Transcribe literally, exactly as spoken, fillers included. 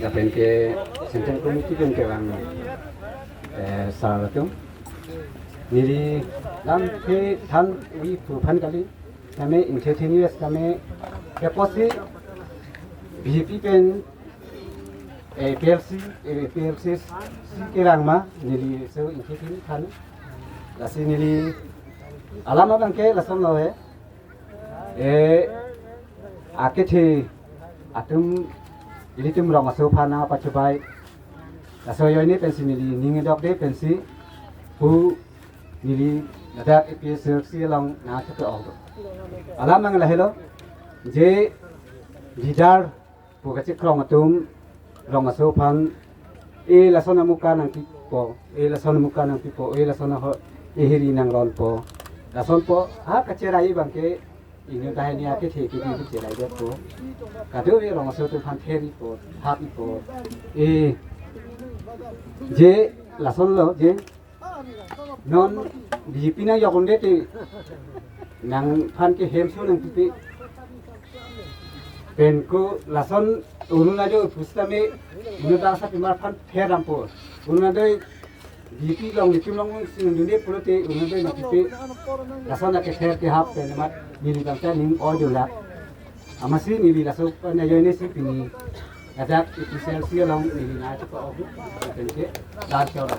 Lapen ke Central Committee pen kevang, eh, sar atum. Neli lamthe than-ri pu aphan kali. Tame ingthe theni ves tame keposi B J P pen, eh, A P H L C, eh, A P H L C si kevang ma, neli so ingthe theni than. Lasi neli alam abang ke lason lo he. Eh, akethe atum, ilitum rong aso aphan nangpachobai. Laso ajoine pensi neli ning dokde pensi pu neli ladak A P H L C along nangchepok do. Alam abang lahelo, je leader pu kachekrong atum rong aso aphan, e lason amuka nangpipo, e lason amuka nangpipo, e lason aho, e hiri nangronpo. Lasonpo, ha kacherai abang ke, inut tahai ni akethe kidi cherai detpo. Kadokave rong aso atum aphan theripo, hapipo. E, je lason lo, je non B J P nangjok un-e te nangphan ke hemso nangpipe. Pen ko lason Arunodoi pusitame inut asapimar aphan ther dampo. Arunodoi B J P along nelitum along si nangdunde pulote Arunodoi nangpipe. Lason akether kehap pen amat neli bangta ning oi dula. Amatsi neli laso aphan ajoine si pini ladak A P H L C along neli nangchepok do. Lapen ke dan choro.